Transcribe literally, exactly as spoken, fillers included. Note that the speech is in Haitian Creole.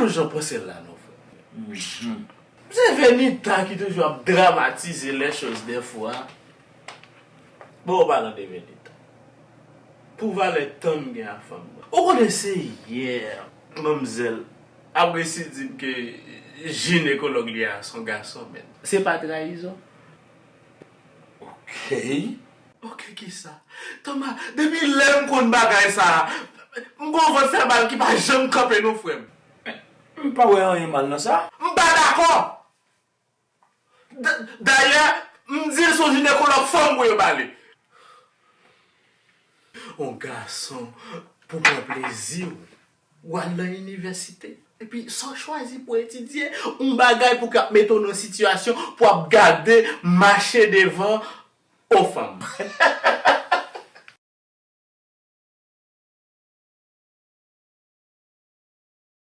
Jan panse l la non, frè. Se Venita ki toujou ap dramatize les choses des fois. Bon, an palan de Venita, pou valè tan m gen ak fanm mwen, ou konnen se yè manmzèl ap resi di m ke jinekològ li a se yon gason, men se pa trayizon? Ok. Ok, kisa? Toma, depi lè m konn bagay sa a, m gon vant fè mal ki pa janm kanpe non, frè m. M pa wè anyen mal nan sa. M pa dakò! D- Dayè, m di l se yon jinekològ fanm pou yo ba li. Yon gason pou pran plezi w, w al nan inivèsite. Epi sa w chwazi pou etidye, yon bagay pou k ap mete w nan sitiyasyon pou ap gade mache devan yon fanm.